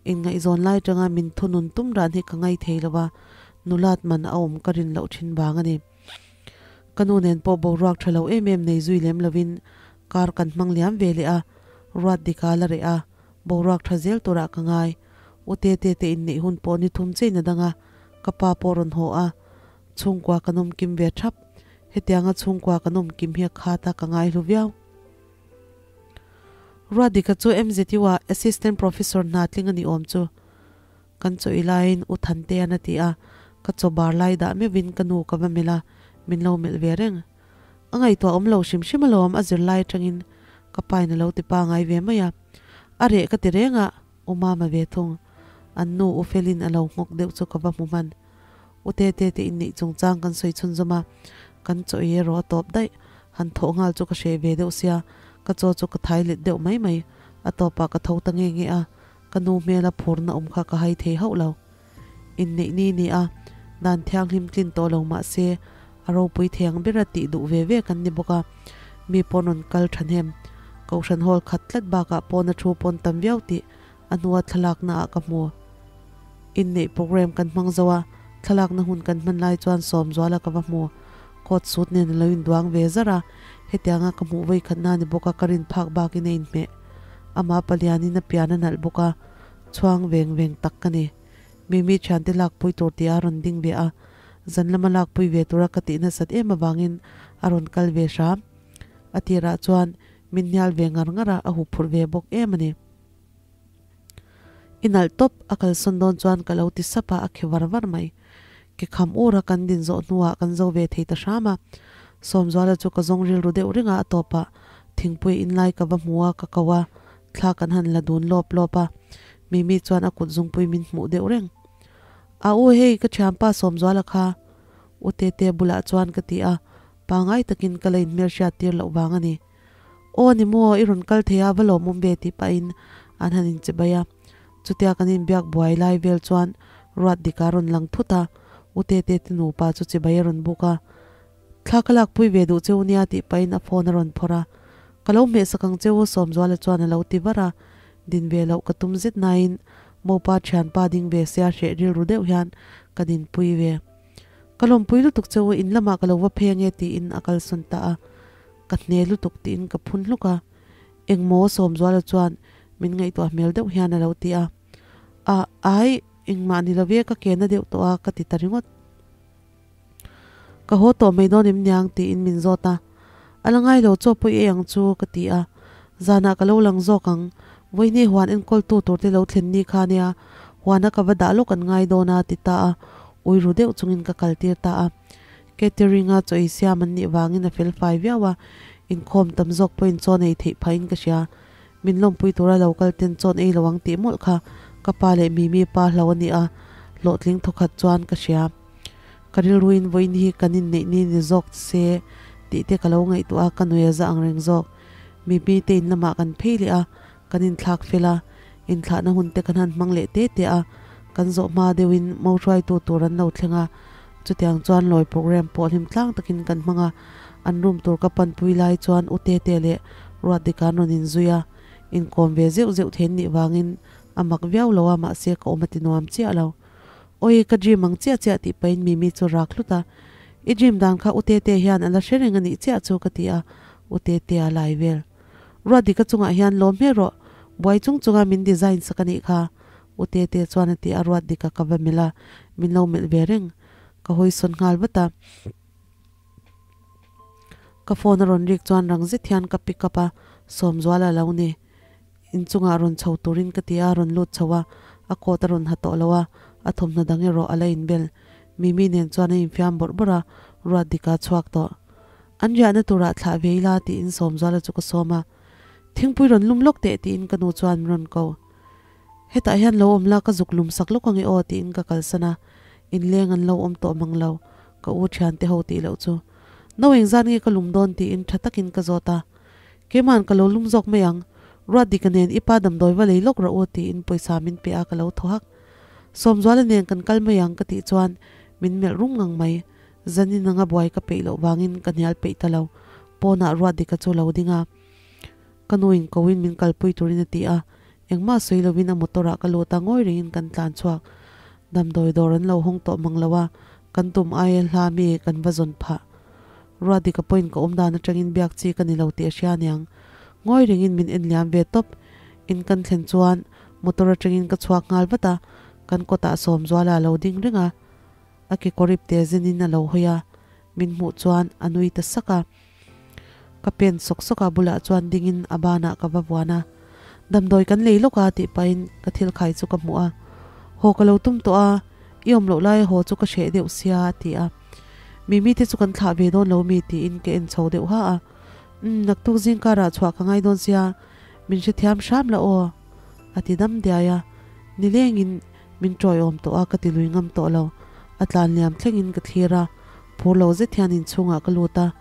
Inngaihzawn lai atanga min thunun tum ran hi ka ngai thei lo va, nulat man a awm ka rin loh thin vang a ni. Ka nu nen pawh boruak tha lo em em nei zui lem lovin kar kan hmang liam ve leh a, ruat dika la reh a, boruak tha zel turah ka ngai. U Tete te inneih hun pawh ni thum chein a dang a, ka pa pawh rawn haw a, Chhungkua kan awm kim ve thap. Hetianga chhungkua kan awm kim hi a khat a, ka ngaihlu viau. Ruatdika chu MZU-ah Assistant Professor hna tling a ni awm chu. Kan chaw i laiin U Thantea'n a ti a, ka chaw bar lai dah meuhin ka nu ka va melh a, min lo melh ve reng. A ngaihtuah awm lo hrim hrim alawm a zirlai atangin ka pain a lo ti pangai ve mai a. A reh ka ti reng a, U Mama ve thung. An nu U Felin a lo nghawk deuh chu ka va hmu hman. U Tete te inneih chungchang kan sawi chhunzawm a, kan chaw ei erawh a tawp daih. Han thawh nghal chu ka hreh ve deuh sia, ka chaw chu ka thai let deuh mai mai. A tawpah ka tho ta nge nge a, ka nu hmela phurna awm kha ka hai thei hauh lo. Inneih ni ni a, dan thianghlim tlin tawh lo mah se, a ropui thei ang bera tih duh ve ve kan ni bawk a, mi pawn rawn kal thahnem. Kohhran hall khat tlat bakah pawna thu pawn tam viau tih a hnua thlalakna ah ka hmu. Inneih program kan hmang zo a, thlalakna hun kan hman lai chuan Sawmzuala ka va hmu. Coat suit nen a lo induang ve zar a, hetianga ka hmuh vawi khatna ni bawk a ka rin phak bakin a inhmeh. Amah palianin a pian a nalh bawk a, chhuang veng veng tak ka ni. Mimi thiante lakpui tur tih a rawn ding ve a, zan lama lakpui ve tura ka tih nasat em avangin a rawn kal ve hram. A tirah chuan min hnial ve ngar ngar a, a huphurh ve bawk em a ni. I nalh tawp, a kalsawn dawn chuan ka lo ti sap a, a khi var var mai. Ke kham ura kan din zawh hnuah kan zo ve thei ta hram a. Sawmzuala chu ka zawng rilru deuh reng a, a tawpah thingpui inlai ka va hmu a, ka ko a, thla kan han la dun lawp lawp a. Mimi chuan a kut zungpui min hmuh deuh reng. A u hei, ka thianpa Sawmzuala kha U Tete bulah chuan ka ti a, pangai takin ka la inhmelhriat tir loh vang a ni. Aw ni maw, i rawn kal thei a, va lawmawm ve tih pahin an han inchibai a. Chutia kan inbiak buai lai vel chuan Ruatdika rawn lang thut a, U Tete te nupa chu chibai a rawn buk a. Thla ka lakpui ve duh cheu nia tih pahin a phone a rawn phawrh a. Ka lo hmehsak ang cheu Sawmzuala chuan a lo ti var a. Din ve loh ka tum zet nain Mopa thianpa ding ve sia hreh rilru deuh hian ka dinpui ve. Ka lawmpui lutuk cheu in lamah ka lo va phei ange tiin a kalsawn ta a. Ka hne lutuk tiin ka phun hluk a. Engmaw Sawmzuala chuan min ngaihtuah hmel deuh hian a lo ti a. A, ai, engmah ni love ka ke na deuh tawh a ka ti ta ringawt. Ka haw tawh mai dawn em niang tiin min zawt a. A la ngai lo chaw pawh i ei ang chu ka ti a. Zanah ka lo lang zawk ang. Vawihni huan enkawltu tur te lo thlen ni kha nia huana ka va dah lawk an ngai dawn a ti ta a. Ui ru deuh chungin ka kaltir ta a. Catering-a chaw ei siam an nih vangin a fel fai viau a, inkhawm tam zawk pawhin chaw nei theih phahin ka hria. Min lawmpui tura lo kal ten chawn ei lo ang tih mawlh kha ka pa leh Mimi pa hlo a ni a, hlawhtling thawkhat chuan ka hria. Ka rilruin vawiin hi kan inneih ni ni zawk se tih te ka lo ngaihtuah a, ka nuih a za ang reng zawk. Mimi te in lamah kan phei leh a, kan inthlak fel a, inthlahna hun te kan han hmang leh te te a, kan zawh hma deuhin mo hruaitu tur an lo thleng a, chutiang chuan lawi program pawh hlim tlang takin kan hmang a, an room tur ka panpui lai chuan U Tete leh Ruatdika an rawn inzui a, inkawm ve zeuh zeuh thein nih vangin a mak viau lo a, mahse ka awm a ti nuam chiah lo. Awi, ka dream ang chiah chiah tih pahin Mimi chu rak hlut a, I dream dan kha U Tete hian a la hre reng a nih chiah chu ka ti a, U Tete a lai vel. Ruatdika chungah hian lawm hmel rawh, buai chung chunga min design sak a nih kha, U Tete chuan a ti a, Ruatdika ka va melh a, min lo melh ve reng. Ka hawi sawn nghal vat a. Ka phone a rawn rik chuan rang zet hian ka pick up a, Sawmzuala a lo ni. Inchungah rawn chho turin ka ti a, rawn lut chho a, a coat a rawn ha tawh lo a, a thawmhnaw dang erawh a la inbel. Mimi nen chuan a infiam bawrh bawrh a, Ruatdika a chhuak tawh. An riahna turah thlah ve ila tiin Sawmzuala chu ka sawm a. Thingpui rawn lum lawk teh tiin ka nu chuan min rawn ko. Hetah hian lo awm la ka zuk lum sak lawk ange aw tiin ka kalsan a. Inleng an lo awm tawh mang lo, ka u thiante ho tih loh chu. No engzat nge ka lum dawn tiin tha takin ka zawt a. Keima'n ka lo lum zawk mai ang, Ruatdika nen i pa damdawi va lei lawk rawh u tiin pawisa min pe a ka lo thaw hak. Sawmzuala nen kan kal mai ang ka tih chuan min melh rum ngang mai. Zanin anga buai ka peih loh vangin ka hnial peih ta lo. Pawnah Ruatdika chu lo ding a. Ka nuin koin min kalpui turin a ti a. Engmah sawi lovin a motor-ah ka lut a, ngawi rengin kan tlan chhuak. Damdawi dawr an lo hawng tawh mang lo a, kan tum aia hla mi kan va zawn phah. Ruatdika pawhin ka awm dan atangin biak chi ka ni lo tih a hria aniang. Ngawi rengin min en liam ve tawp. In kan thlen chuan motor atangin ka chhuak nghal vat a, kan kawtah Sawmzuala a lo ding reng a. A kekawr ip te zen in a lo hawi a, min hmuh chuan a nui ta sak a. Ka pen sawk sawk a, bulah chuan ding in a banah ka va vuan a. Damdawi kan lei lawk a tih pahin ka thil khai chu ka hmuh a. Haw ka lo tum tawh a, i awm loh lai a haw chu ka hreh deuh sia a ti a. Mimi te chu kan thlah ve dawn lo mi tiin ka en chho deuh ha a. Umm, naktuk zingkarah chhuah ka ngai dawn sia, min hrethiam hram la aw. A ti dam diai a, nilengin min tawiawm tawh a ka ti lui ngam tawh lo. A tlan liam thlengin ka thlir a, phur lo zet hian inchhungah ka lut a,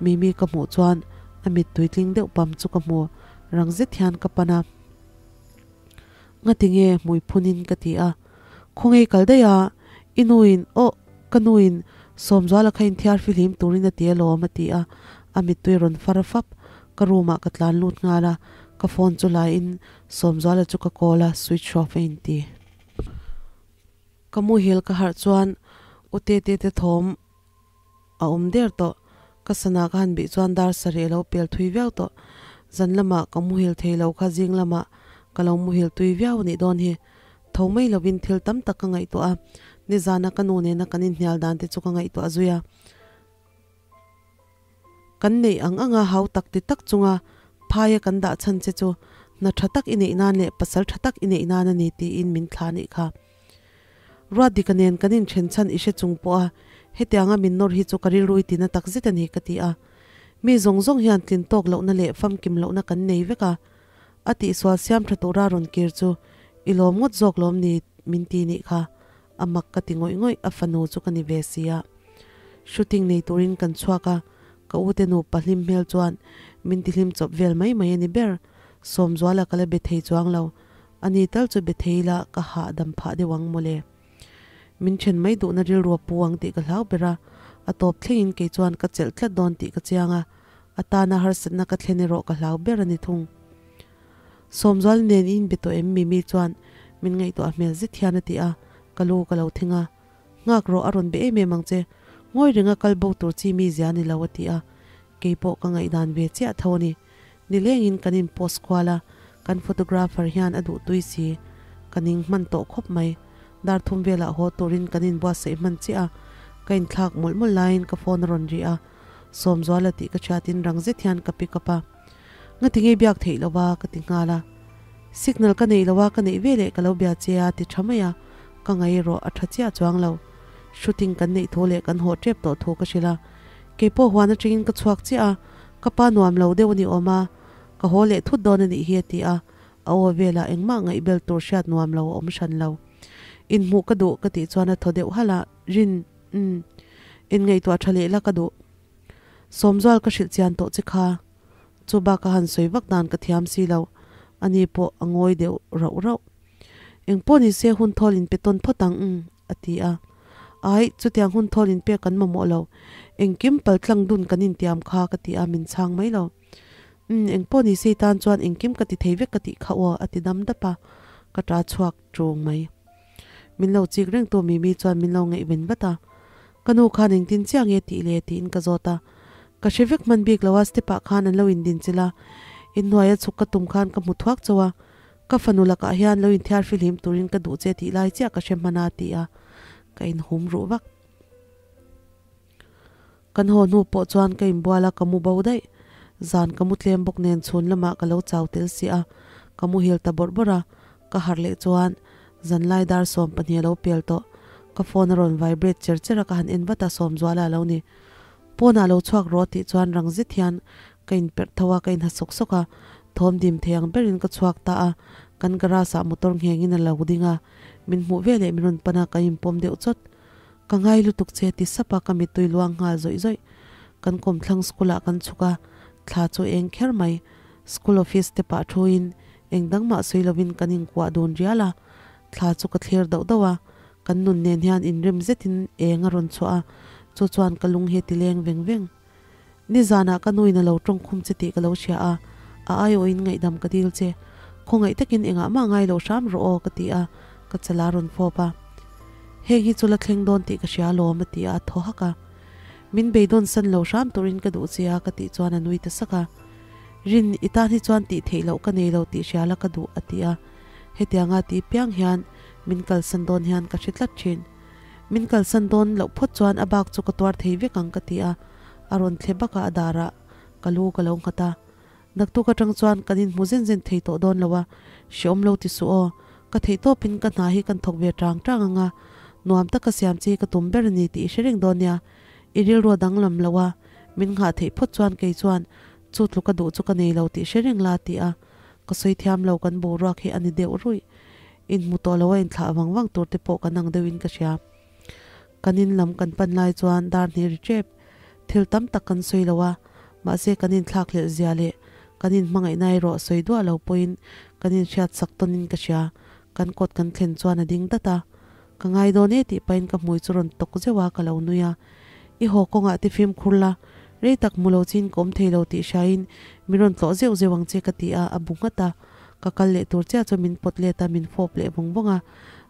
Mimi ka hmuh chuan a mittui tling deuh pam chu ka hmu, rang zet hian ka pan a. Ngati nge hmui phunin ka ti a, Khawngei kal daih a, i nuin, aw ka nuin Sawmzuala kha inthiar fihlim turin a ti alawm a ti a, a mittui rawn far a fap, ka room ah ka tlan lut nghal a, ka phone chu la in Sawmzuala chu ka call a, switch off a inti. Ka muhil ka harh chuan U Tete te thawm a awm der tawh. Ka sana ka han bih chuan dar sarih a lo pel thui viau tawh. Zan lamah ka muhil thei lo kha zing lamah ka lo muhil tui viau a nih dawn hi. Tho mai lovin thil tam tak ka ngaihtuah a, nizana ka nu nena kan inhnial dan te chu ka ngaihtuah zui a. Kan neih ang anga hau tak ti tak chunga phaia kan dah chhan che chu hna tha tak i neih nan leh pasal tha tak i neih nan a ni tiin min thla nih kha. Ruatdika nen kan inthen chhan i hre chung pawh a, hetianga min nawr hi chu ka rilru i tina tak zet a ni ka ti a. Mi zawng zawng hian tlin tawk lohna leh famkim lohna kan nei vek a, a tihsual siam tha tura rawn kir chu i lawm ngawt zawk lawm ni min ti nih kha, a mak ka ti ngawih ngawih a fanu chu ka ni ve si a. Shooting nei turin kan chhuak a, ka ute nupa hlim hmel chuan min ti hlim chawp vel mai mai a ni ber. Sawmzuala ka la be thei chuang lo, A ni tal chu be thei ila ka hahdam phah deuh ang mawle. Min then mai duhna rilru a pu ang tih ka hlau ber a, a tawp thlengin kei chuan ka chelh tlat dawn tih ka chiang a, a tana harsatna ka thlen erawh ka hlau ber a ni thung. Sawmzual nen i inbe tawh em Mimi chuan min ngaihtuah hmel zet hian a ti a, ka lu ka lo thing a. Nghak rawh a rawn be em em ang che, ngawi renga kal bo tur chi mi zia ni lo a ti a, keipawh ka ngaihdan ve chiah tho a ni. Nilengin kan in post kual a, kan photographer hian a duh tui si. Ka ning hman tawh khawp mai. Dar thum velah haw turin kan in buatsaih hman chiah a, ka inthlak mawlh mawlh laiin ka phone a rawn ri a, Sawmzuala tih ka hriatin rang zet hian ka pick up a. Ngati ngei biak theih lo a ka ti nghal a. Signal ka neih lo a ka neih veleh ka lo bia che a ti tha mai a, ka ngaih erawh a tha chiah chuang lo. Shooting kan neih thu leh kan haw tep tawh thu ka hrilh a. Keipawh huan atangin ka chhuak chiah a, ka pa nuam lo deuh a ni awm a, ka haw leh thut dawn a nih hi a ti a, a aw velah engmah ngaihbel tur hriat nuam lo a awm hran lo. Inhmuh ka duh ka tih chuan a thaw deuh halh a, Rin, umm, inngaihtuah tha leh la ka duh. Sawmzual ka hrilh chian tawh che kha, chu bak a han sawi vak dan ka thiam si lo, ani pawh a ngawi deuh rauh rauh. Engpawh ni se hun thawl in pe tawn phawt ang, umm, a ti a. Ai, chutiang hun thawl in pek kan mamawh lo. Engkim paltlang dun kan intiam kha ka ti a, min chhang mai lo. Umm, engpawh ni se i tan chuan engkim ka ti thei vek ka tih kha aw, a ti dam dap a, ka ta chhuak ṭung mai. Min lo chik reng tu Mimi chuan min lo ngaihven vat a. Ka nu khan engtin chiah nge tih le tiin ka zawt a. Ka hre vek hman bik lo a, step ah khan an lo indinchilh a. Inhnuaia chhuk ka tum khan ka hmu thuak chauh a. Ka fanu lakah hian lo inthiar fihlim turin ka duh che tih lai chiah ka hre hman a ti a, ka inhum ruh vak. Kan haw hnu pawh chuan ka inbual a, ka mu bo daih. Zan ka mu tlem bawk nen chhun lamah ka lo chau tel si a, ka muhil ta bawrh bawrh a, ka harh leh chuan zanlai dar 12 a lo pel tawh. Ka phone a rawn vibrate cher cher a, ka han en vat a, Sawmzuala a lo ni. Pawnah lo chhuak rawh tih chuan rang zet hian ka inperh tho a, ka inha sawk sawk a, thawm dim thei ang berin ka chhuak ta a, kan garage ah motor nghengin a lo ding a, min hmuh veleh min rawn pan a, ka inpawm deuh chawt. Ka ngai lutuk che ti sap a, ka mittui luang nghal zawih zawih. Kan kawmthlang school ah kan chhuk a, thla chu eng kher mai. School office te pah thuin eng dang mah sawi lovin kan inkuah dun rial a, thla chu ka thlir dauh dauh a, Kan nun nen hian inrem zetin eng a rawn chhuah a, chu chuan ka lung hi a ti leng veng veng. Nizanah ka nuin a lo tawngkhum che tih ka lo hria a, a aiawhin ngaihdam ka dil che. Khawngaih takin engah mah ngai lo hram rawh aw ka ti a, ka chala rawn fawp a. Heng hi chu la thleng dawn tih ka hria alawm a ti a, a thaw hak a. Min beidawn san lo hram turin ka duh che a ka tih chuan a nui ta sak a. Rin, i tan hi chuan tih theih loh ka nei lo tih hria la ka duh a ti a. Hetianga tih piang hian Min kalsan dawn hian ka hre tlat thin. Min kalsan dawn loh phawt chuan a bak chu ka tuar thei vek ang ka ti a, a rawn thle bak a, a darah ka lu ka lo nghat a. Naktuk atang chuan kan inhmu zen zen thei tawh dawn lo a, hreawm lo ti suh aw, ka theih tawpin ka hna hi kan thawk ve tang tang ang a, nuam taka siam chi ka tum ber a ni tih i hre reng dawn nia, i rilru a danglam lo a, min nghah theih phawt chuan kei chuan chu tluka duh chu ka nei lo tih hre reng la a ti a. Ka sawi thiam lo kan boruak hi a ni deuh ruih. Inhmu tawh lo a inthlah vang vang tur te pawh kan ang deuhin ka hria. Kan in lam kan pan lai chuan dar hnih ri tep. Thil tam tak kan sawi lo a, mahse kan inthlak hlelh zia leh kan inhmangaihna erawh sawi duah lo pawhin kan inhriat sak tawnin ka hria. Kan kawt kan thlen chuan a ding dat a. Ka ngai dawn e tih pahin ka hmui chu rawn tawk zeuh a, ka lo nui a. I haw kawngah te fimkhur la, rei tak hmu lo chin ka awm thei lo tih hriain min rawn tlawh zeuh zeuh ang che ka ti a, a bu nghat a. Ka kal leh tur chiah chu min pawt let a, min fawp leh vawng vawng a.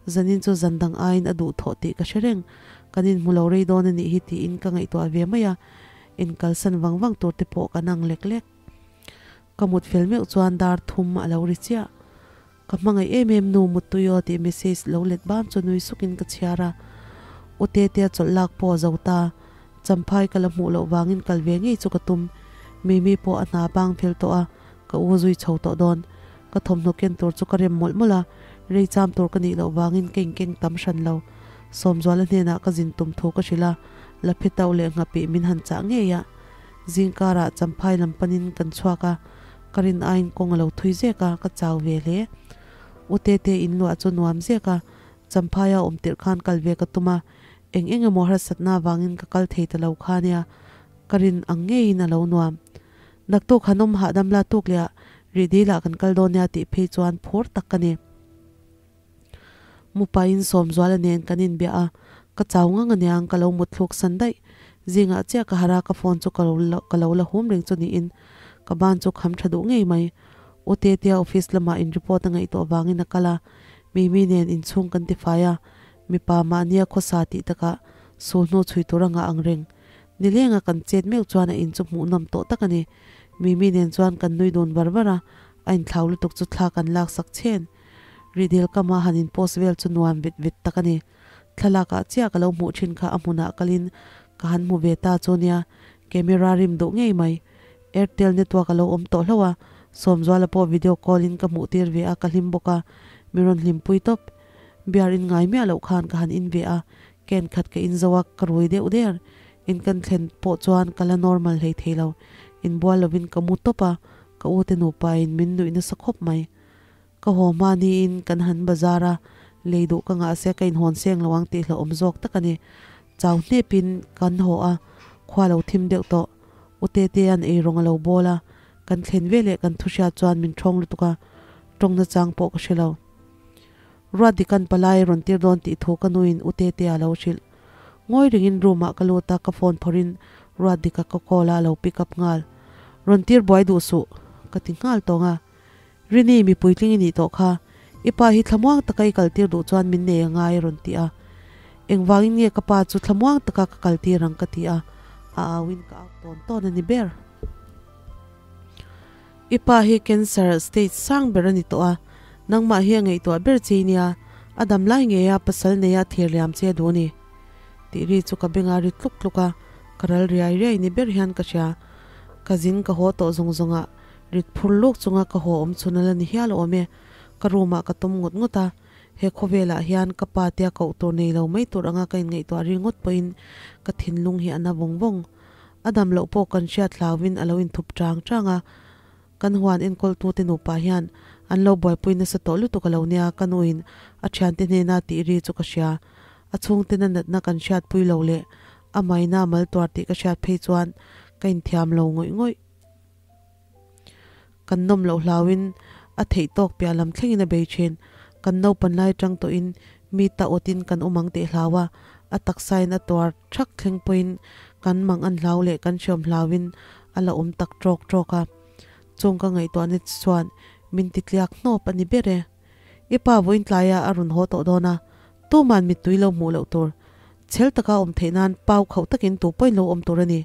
Zanin chu zan dang aiin a duh thawh tih ka hre reng. Kan inhmu lo rei dawn a nih hi tiin ka ngaihtuah ve mai a, inkalsan vang vang tur te pawh kan ang lek lek. Ka mut fel meuh chuan dar thum a lo ri chiah. Ka hmangaih em em nu Muttui aw tih message lo let bam chu nui sukin ka chhiar a. U Tetea chawlh lak pawh a zo ta. Champhai ka la hmuh loh vangin kal ve ngei chu ka tum. Mimi pawh a hna bang fel tawh a, ka u zui chho tawh dawn. Ka thawmhnaw ken tur chu ka rem mawlh mawlh a, rei cham tur ka nih loh vangin ka inkeng tam hran lo. Sawmzuala hnenah ka zin tum thu ka hrilh a, Laphe tauh leh nghapih min han chah ngei a. Zingkarah Champhai lam panin kan chhuak a, ka rin aiin kawng a lo thui zek a, ka chau ve hle. U Tete in luah chu nuam zek a, Champhaia awm tirh khan kal ve ka tum a, eng eng emaw harsatna avangin ka kal thei ta lo kha nia, ka rin ang ngeiin a lo nuam. Naktuk han awm hahdam la tuk leh a, rih dil ah kan kal dawn nia tih phei chuan phur tak ka ni. Mupain Sawmzuala nen kan inbiah a, ka chau ngang aniang ka lo mutthluk san daih. Zingah chiah ka harh a, ka phone chu ka ka lo la hum reng chu niin ka ban chu kham tha duh ngei mai. U Tetea office lamah in report a ngaih tawh vangin a kal a, Mimi nen inchhung kan tifai a, mipa mahnia khawsa tih takah sulhnu chhui tur a ngah ang reng. Nilenga kan chet meuh chuan a in chu hmuhnawm tawh tak a ni. Mimi nen chuan kan nui dun var var a, a inthlau lutuk chu thla kan laksak chhen. Rihdil kama han in post vel chu nuam vet vet tak a ni. Thlalak ah chiah ka lo hmuh thin kha a hmunah kalin ka han hmu ve ta chu nia, camera rim duh ngei mai. Airtel network a lo awm tawh hlauh a, Sawmzuala pawh video call in ka hmuh tir ve a, ka hlim bawk a, mi rawn hlimpui tawp. Beer in ngai miah loh khan ka han in ve a, can khat ka in zo a, ka rui deuh der. In kan thlen pawh chuan ka la normal hlei thei lo, inbual lovin ka mu tawp a, ka u te nupa in min nuih nasa khawp mai. Ka haw hma niin kan han bazar a, lei duh ka ngah se ka inhawn seng lo ang tih hlauhawm zawk tak a ni. Chau hnepin kan haw a, khua lo thim deuh tawh. U Tetea'n ei rawng a lo bawl a, kan thlen veleh kan thu hriat chuan min ṭhawng lutuk a, ṭawng nachang pawh ka hre lo. Ruatdika'n palai a rawn tir dawn tih thu ka nuin U Tetea a lo hrilh. Ngawi ringin room ah ka lut a, ka phone phawrhin Ruatdika ka call a, a lo pick up nghal. Rawn tir buai duh suh, ka ti nghal tawng a. Rini, mi puitling i nih tawh kha. I pa hi thlamuang taka i kaltir duh chuan min nei a ngai a rawn ti a. Engvangin nge ka pa chu thlamuang taka ka kaltir ang ka ti a, a auin ka au tawn tawn a ni ber. I pa hi cancer stage sang ber a ni tawh a, nangmah hi a ngaihtuah ber che i nia, a dam lai ngeia pasal neia thir liam che a duh a ni. Tih ri chu ka benga ri tluk tluk a, ka ral riai riai ni ber hian ka hria. Ka zin ka haw tawh zawng zawng a, Rit phur luk chunga ka haw awm chhun a la ni hial awm e. Ka room ah ka tum ngut ngut a, he khawvelah hian ka pa tia koh tur nei lo mai tur anga ka inngaihtuah ri ngawt pawhin ka thinlung hi a na vawng vawng. A dam loh pawh kan hriat hlauhin a lo inthup chang chang a, kan huan enkawltute nupa hian an lo buaipui nasa tawh lutuk a lo nia ka nuin a thiante hnena tih ri chu ka hria. A chhungtena natna kan hriatpui lo leh a maina mal tuar tih ka hriat phei chuan ka inthiam lo ngawih ngawih. Kan nawm loh hlauhin a theih tawk piah lam thlengin a bei thin. Kan naupan lai atang tawhin mi ta awtin kan awm ang tih hlau a, a taksain a tuar thak thleng pawhin kan mang an hlau leh kan hriawm hlauhin a la awm tak tawk tawk a. Chung ka ngaihtuahna che chuan min ti tliak hnawp a ni ber e. I pa vawiin tlaia a rawn haw tawh dawn a, tuman mittui lo hmuh loh tur. Chhel taka awm theih nan pau khauh takin tu pawhin lo awm tur a ni.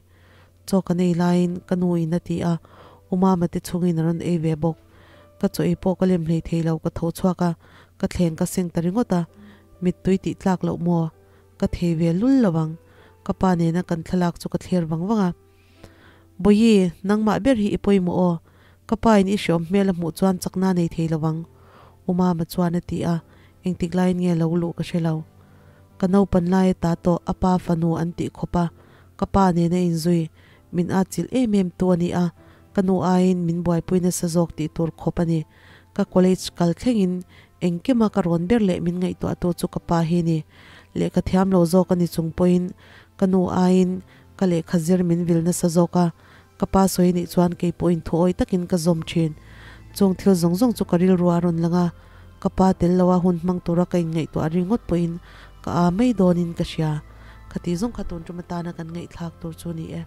Chaw kan ei laiin ka nu in a ti a, U Mama te chhungin a rawn ei ve bawk. Ka chaw ei pawh ka lem hlei thei lo, ka tho chhuak a, ka thleng ka seng ta ringawt a, mittui tih tlak loh maw? Ka thei ve lul lo ang. Ka pa nena kan thlalak chu ka thlir vang vang a. Bawihi, nangmah ber hi i pawimawh aw. Ka pa in i hreawm hmel a hmuh chuan chakna nei thei lo ang, U Mama chuan a ti a, engtik laiin nge lo luh ka hre lo. Ka naupan lai a ta tawh, a pa fanu an tih khawp a, Ka pa nena inzui, min atchilh em em tu a ni a, ka nu aiin min buaipui nasa zawk tih tur khawp a ni. Ka college kal thlengin engkima ka rawn ber leh min ngaihtuahtu chu ka pa hi ni. Lehkha thiam lo zawk a ni chung pawhin ka nu aiin ka lehkha zir min vil nasa zawk a, ka pa sawi nih chuan kei pawhin thuawi takin ka zawm thin. Chung thil zawng zawng chu ka rilru a rawn lang a, ka pa tel loa hun hmang tura ka inngaihtuah ringawt pawhin ka aa mai dawnin ka hria. Khati zawng kha tun tum atana kan ngaihthlak tur chu ni e.